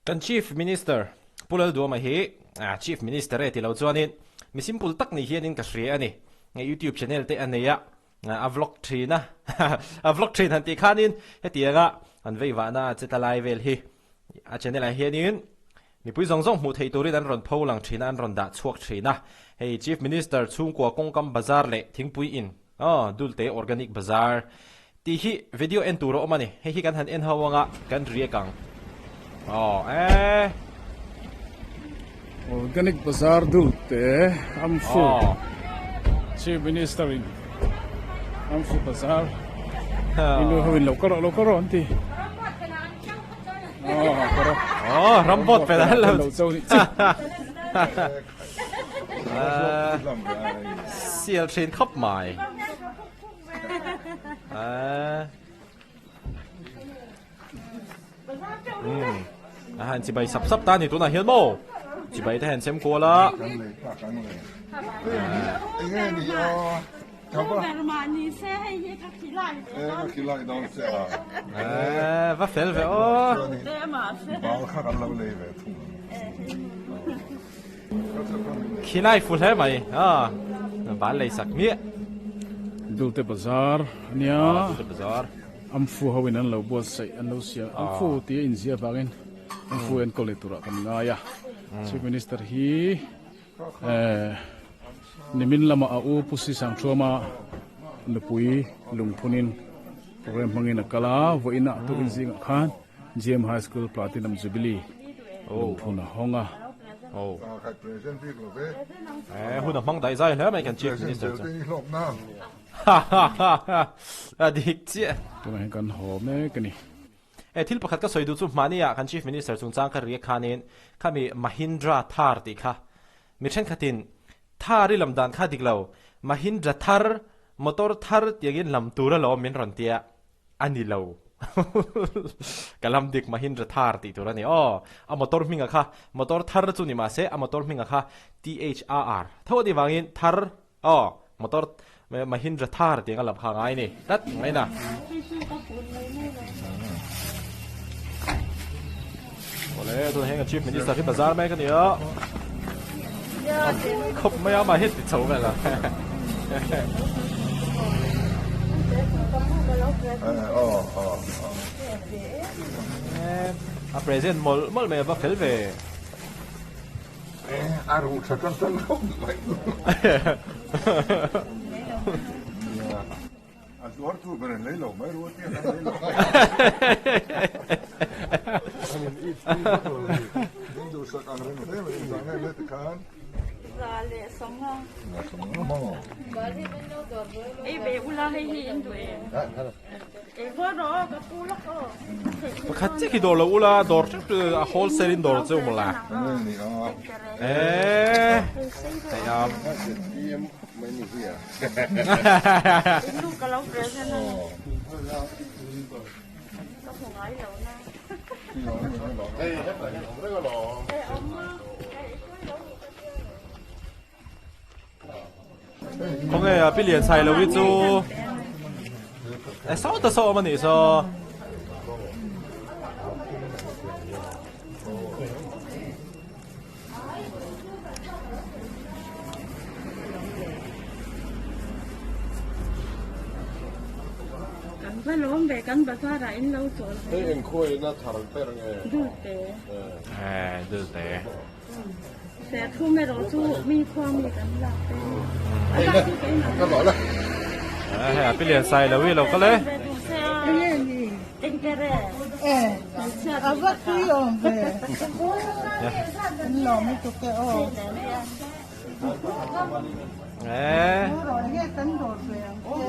Kan Chief Minister Pu Lalduama hi Chief Minister e ti lo chuanin mi simple tak ni hianin ka hria a ni. Youtube channel te a nei a, a vlog thin a, a vlog thin han tih khanin hetianga an veivahna che ta lai vel hi a channel ah hianin mipui zawng zawng hmuh theih turin an rawn pho lang thin a, an rawn dah chhuak thin a. Hei Chief Minister chhungkua kawngkam bazar leh thingpui in Aw, Dulte Organic Bazar tih hi video en tur a awm a ni. Hei hi kan han en ho anga kan riak ang. Aw, e. Organic Bazar Dulte Amfu Chief Minister in Amfu Bazar inu ho in lo kal rawh lo kal rawh an ti. Aw, kal rawh. Aw, rambawt pe lo. Sial thin khawp mai. A han chibai sap sap ta ni tunah hian maw? Chibai te han sem kual a. Va fel ve aw. Khilai fu hle mai a bal lei sak miah. Dulte Bazar ania. Dulte Bazar. Amfu ho in an lo buatsaih an lo siam Amfu tih a inziah avangin Amfu enkawl leh turah kan ngai a. Chief Minister hi nimin lamah a u Pu Sisangthuama nupui lungphunin program hmangin a kal a, vawiinah tukin zingah khan GM High School Platinum Jubilee lungphun a hawng a. Eh, hun a hmang daih zai hle mai kan Chief Minister chu. A dik chiah. Tunah hian kan haw mek a ni. Eh, thil pakhat ka sawi duh chu hmahniah kan Chief Minister chungchang ka riak khanin khami Mahindra Thar tih kha mi thenkhatin Thar i lam dan kha dik lo, Mahindra Thar, motor thar tiangin lam tur alawm min rawn tia. A ni lo. Ka lam dik Mahindra Thar tih tur a ni aw. A motor hminga kha motor thar chu ni mahse a motor hminga kha THAR tho a nih vangin thar aw motor Mahindra Thar tih anga lam kha a ngai a ni tlat mai na. Awle tunah hian kan Chief Minister hi bazar mek a ni a. Khawp mai a mah hi a ti chho vel a. A present mawlh mawlh mai a va fel ve. A ruh tha tan tan khawp mai. A zuar tu ber an lei lo mai rual pian an lei lo. An in it pui vak lo ni. Min duhsak ang reng hle mai zang em heti khan. Za leh sawmnga. Za sawmnga maw? Ei ve ula hei hi in duh em? Ei vaw rawh aw ka pu lawk aw. Pakhat chiah khi dawr lo ula dawr teuh teuh a wholesale in dawr cheu mawla. Eee. Hei a. Khawnge a pi lian chhai lo hi chu e saw ta saw awm a nih saw. Kan va lawm ve kan bazar ah in lo chawl ve. Hei engkhawi na thar ber nge? Dulte. Eh dulte. Serthlum erawh chu mi khua mi kan lak te. A lak chu keimah. Ka lawh la. Eh hei a pi lian sai lo i lo kal e. A va tui awm ve. An lawm lutuk e aw. Eh. Nge kan dawr ve ang che.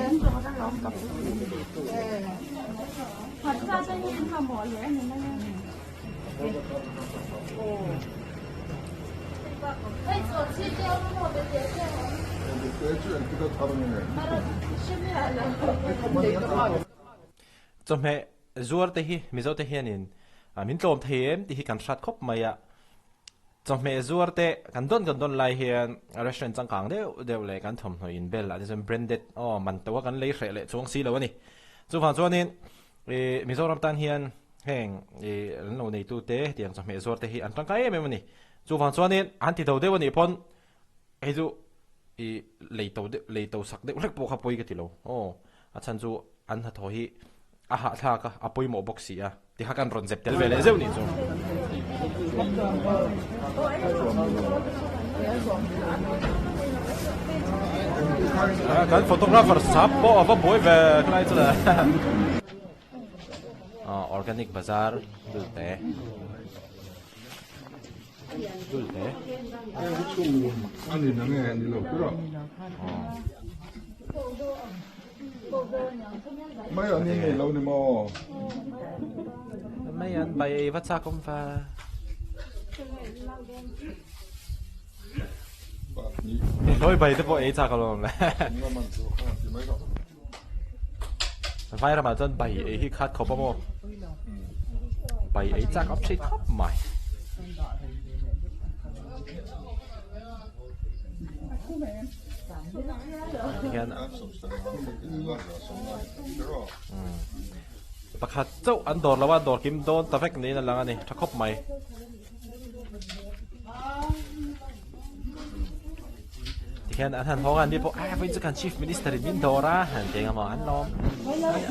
Chawhmeh zuar te hi Mizo te hianin min tlawm thei em tih hi kan hrat khawp mai a. Chawhmeh zuar te kan dawn kan dawn lai hian restaurant changkang deuh deuh leh kan thawmhnaw in bel ah te chuan branded aw man to a kan lei hreh leh chuang si lo a ni. Chuvang chuanin Mizoram tan hian. Heng ih an lo neitu te hetiang chawhmeh zuar te hi an tangkai em em a ni. Chuvang chuanin an ti do deuh a nih pawn hei chu ih lei to deuh lei to sak deuh hlek pawh kha pawi ka ti lo. Aw a chhan chu an hnathawh hi a hahthlak a, a pawimawh bawk si a ti kha kan rawn zep tel ve leh zeuh nih chu. Kan photographer sap pawh a va buai ve khlai chu le. Organic bazar dulte. Dulte. Ani na nge ni lo pura. Mai an nei lo ni maw? Mai an bai ei va chak awm va. Hloi bai te pawh ei chak alawm le. Vai ramah chuan bai ei hi khat khawp a maw? Bai ei chak awm thin khawp mai. Hian pakhat chauh an dawr lo a dawr kim dawn ta vek niin a lang a ni tha khawp mai. Tikhian an han hawng a ni pawh a vawiin chu kan chief minister in min dawr a han ti eng emaw an lawm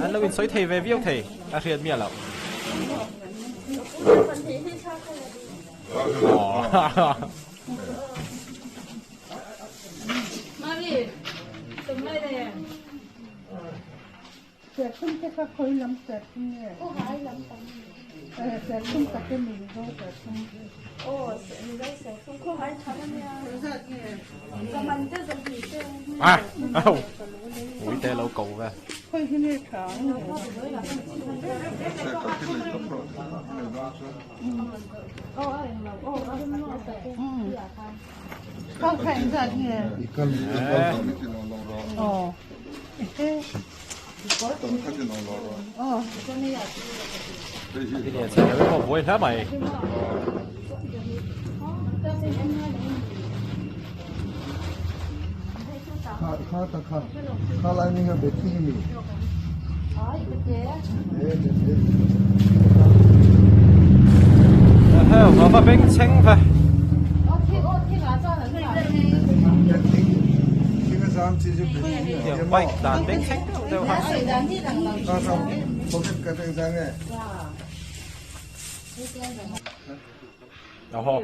an lo insawi thei ve viau thei a hriat miah loh. Serthlum te kha khawi lam serthlum nge? Serthlum tak e Mizo serthlum. Ah! Au! Ui te lo ko ve. Khawi hi nge tha ang nge? Kha kha engzat nge? Aw. Buai hle mai. Heo, va beng chheng ve. Tiang bike dan beng chheng deuh deuh ha. Oho.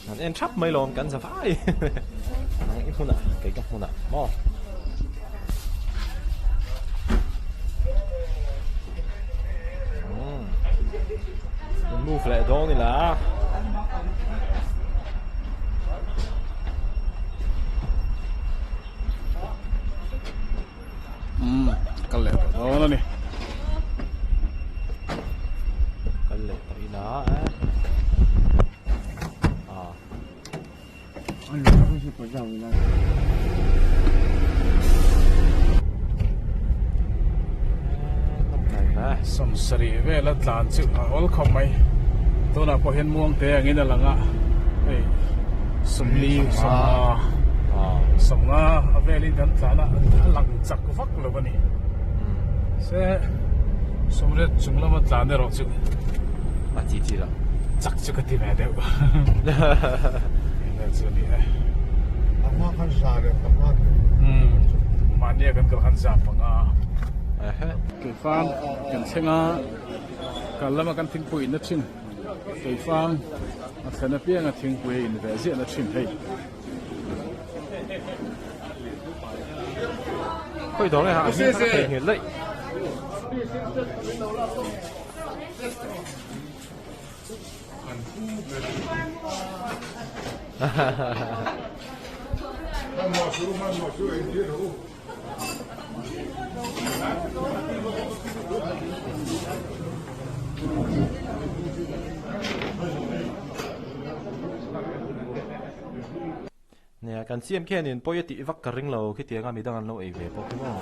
An en thap mai lawm kan za vai nang i hmunah kei ka hmunah maw move leh dawn ila Umm kal leh tawh dawn a ni. Kal leh tawh ila eh. Ah. Sawmsarih vela tlan chu a awl khawp mai. Tunah pawh hian muang te angin a lang a, hei sawmli sawmnga sawmnga a velin kan tlan a, a lang chak vak lo a ni. Se sawmriat chung lama tlan erawh chu a chi chi lo. Chak chu ka ti ve deuh. Eng chu a ni e. A hma khan za leh panga. Umm mahnia kan kal khan za panga. Keifang kan thleng a, kal lama kan thingpui inna thin Keifang a thlen apianga thingpui a in ve ziahna thin hei. Khawi dawr nge ha a hming kha ka theihnghilh daih. Nia, kan CM khianin pawi a tih vak ka ring lo khitianga midang an lo ei ve bawk hi maw.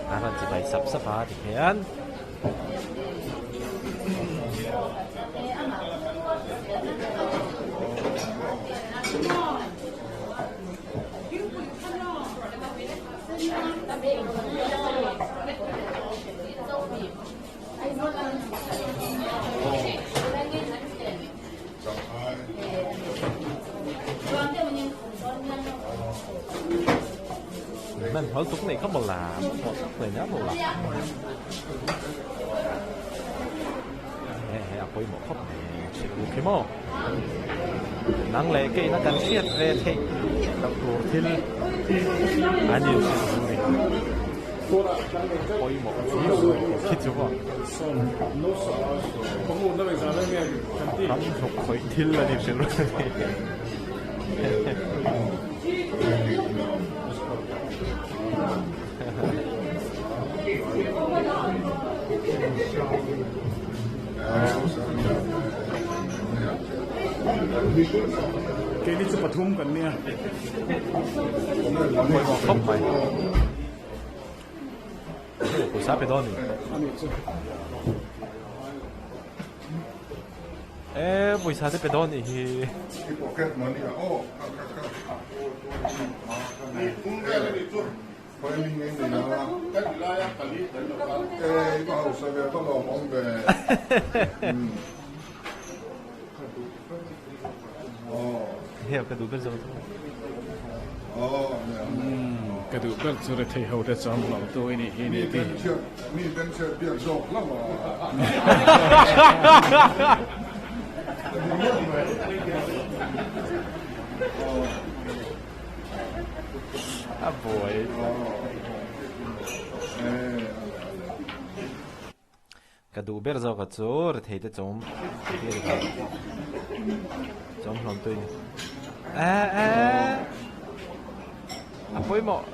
A rawn chibai sap sap a tikhian. Man hol tuk nei kha maw la hol tak nei na maw la he he a pawimawh khawp mai hrilh khi maw nang leh kei na kan hriat ve theih loh tur thil an in hrilh ru ni pawimawh viau mai khi chu maw ram hnuk khawih thil an in hrilh ru ni. Keini chu pathum kan nia. Khawp mai. Pawisa pe dawn ni. E pawisa te pe dawn nih hi. Hei ka duh ber zawk chu. Ka duh ber chu rethei ho te chuan hlauh tu i nih hi ni ti. A buai. Ka duh ber zawk a chu rethei te chawm chawm hlawm tui ni. A a a pawimawh.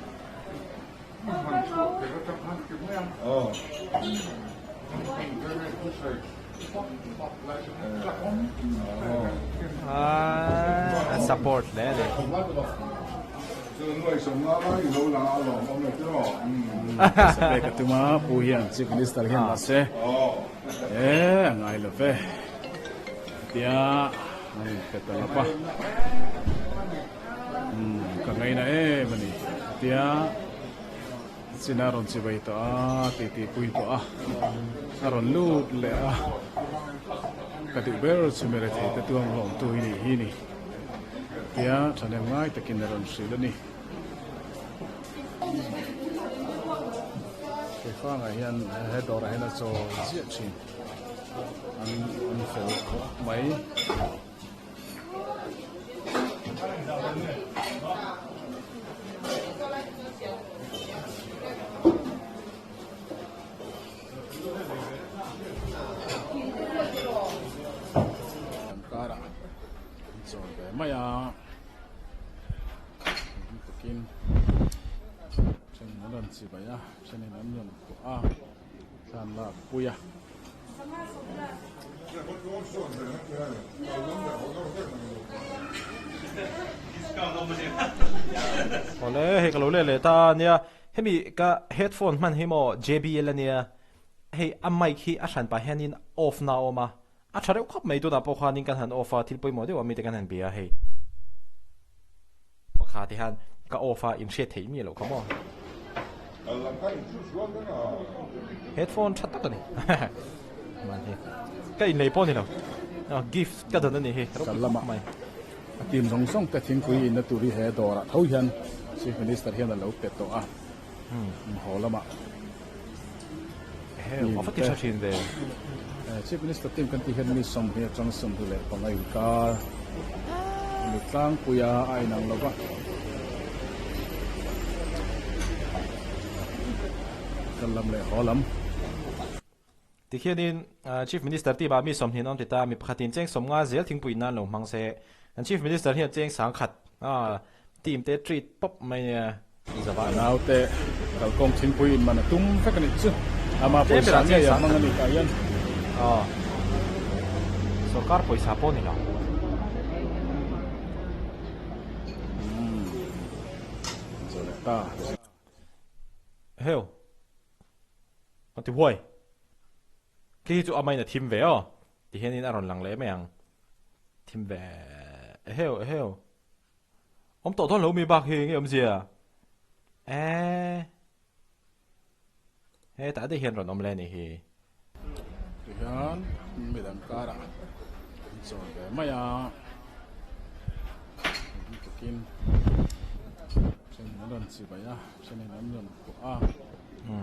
A support hle a ni. Pek a tum a, Pu hian Chief Minister hian mahse e a ngai lo ve tia an pe ta lawp a, ka ngaina em a ni tia chin a rawn chivai tawh a, titi pui tawh a, a rawn lut leh a, ka duh ber chu Merethei te tuang hlawmtu hi nih hi ni. Tia thahnem ngai takin a rawn hrilh a ni. Keifangah hian he dawrah hian a chaw ziah thin. An an fel khawp mai. Kan karah an chawl ve mai a hlim takin thenin an rawn chi bai a thenin an rawn kuah a thla an lak pui a. Awle hei ka lo let leh ta ania hemi ka headphone hman hi maw JBL ania hei a mic hi a hran pah hianin off na a awm a A tha reuh khawp mai tunah pawh khanin kan han off a, thil pawimawh deuh a mite kan han bia a hei. Pakhat te hian Ka off a, in hriat theih miah loh kha maw? Headphone tha tak a ni. Man hi. Ka inlei pawh a ni lo. Gift ka dawn a ni hi. Kal lamah mai. A team zawng zawng te thingpui inna tur hi he dawrah tho hian Chief Minister hian a lo pe tawh a. Haw lamah team te Chief Minister team kan tih hian mi 20 atang 25 inkar a ni tlangpui a, a inang lo va. Kal lam leh haw lam. Tikhianin Chief Minister team ah mi 20 an awm ti ta, mi pakhatin cheng 50 zel thingpui nan lo hmang se. Kan Chief Minister hian cheng 10,000 team te treat pawp mai nia zava. A naute kalkawng thingpui in man a tum vek a nih chu. Ama pawisa ngei a hmang a ni tah hian. Aw. Sorkar pawisa pawh ni lo. Umm. Zo leh ta. Heu. A ti huai. Khi hi chu amain a thim ve aw. Ti hianin a rawn lang leh mai ang. Thim ve eheu eheu. Awm tawh dawn lo mi bak hi nge awmzia? Eeh. Hetah te hian rawn awm leh a nih hi. Tihian midang karah an chawl ve mai a. Engtin takin thenin an rawn chibai a, thenin an rawn kuah a,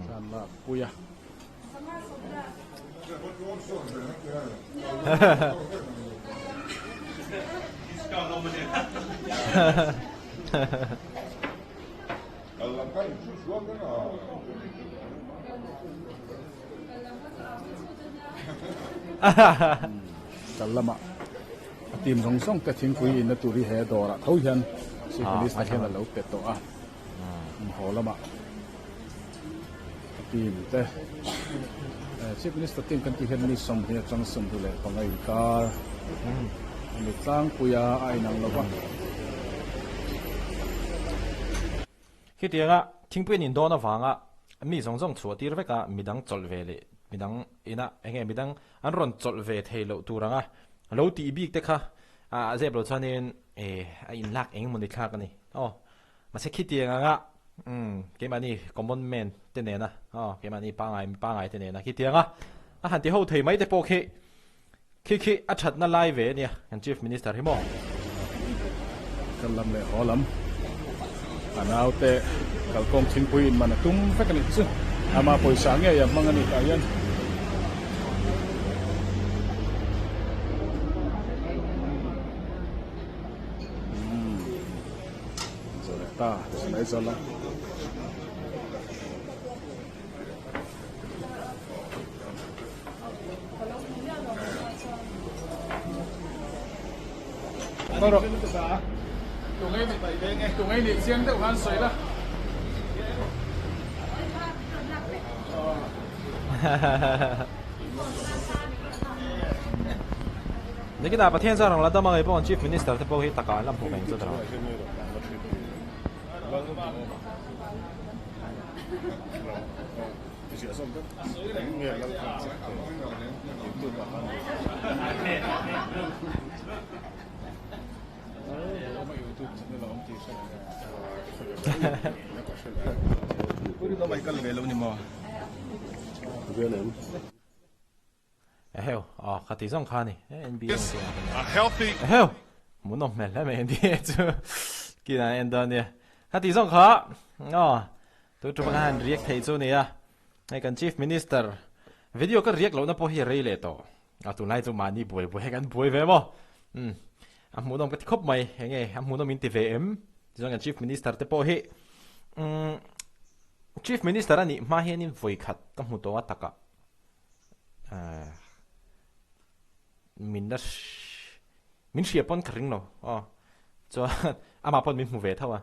thlan lak pui a. Kal lamah a team zawng zawng te thingpui inna tur hi he dawrah tho hian Chief Minister hian a lo pe tawh a. Haw lamah a team te Chief Minister team kan tih hian mi 20 atang 25 inkar a ni tlangpui a, a inang lo va. Khitianga thingpui an indawn avanga mi zawng zawng chhuah tir vek a, midang chawlh ve leh midang ina enge midang an rawn chawlh ve thei loh tur anga lo tih bik te kha a zep lo chuanin a inlak eng emaw ni thlak a ni. Aw. Mahse khitiang anga umm keimahni common man te nena aw keimahni pangai mi pangai te nena khitianga a han ti ho thei mai te pawh khi khi khi a thatna lai ve ania kan chief minister hi maw. Kal lam leh haw lam a naute kalkawng thingpui in man a tum vek a nih chu ama pawisa ngei a hmang a ni tah hian. Ta mai zawla. Tawrh. Tungai ni chiang deuh khan sawi la. Nikita Pathian chuan rawn la dam a ngei pawh Chief Minister te pawh hi takah an la hmu veng chu ta lo. Eheu, aw kha ti zawng kha a ni. NBA ang tih ang kha ni. Eheu, hmuhnawm hmel hle mai NBA chu kinah an en dawn nia. Kha ti zawng kha, aw tu ṭuma khan han react thei chu a nia. Hei kan Chief Minister video ka react lohna pawh hi a rei leh tawh. A tunlai chu mahni buai buai kan buai ve maw? Umm a hmuhnawm ka ti khawp mai. Enge a hmuhnawm in ti ve em? Tichuan kan Chief Minister te pawh hi umm Chief Minister a nih hma hianin vawikhat ka hmu tawh a takah ahh min la min hria pawn ka ring lo aw chuan amah pawn min hmu ve tho a.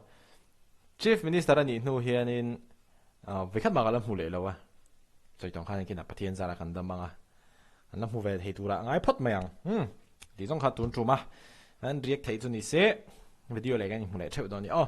Chief Minister a nih hnu hianin vawikhat mah ka la hmu leh lo a, sawi tawng khan kinah Pathian zara kan dam ang a, an la hmu ve thei turah a ngai phawt mai ang. Umm tih zawng kha tun tum a, an react theih chu ni se video leh kan inhmu leh theuh dawn a ni aw.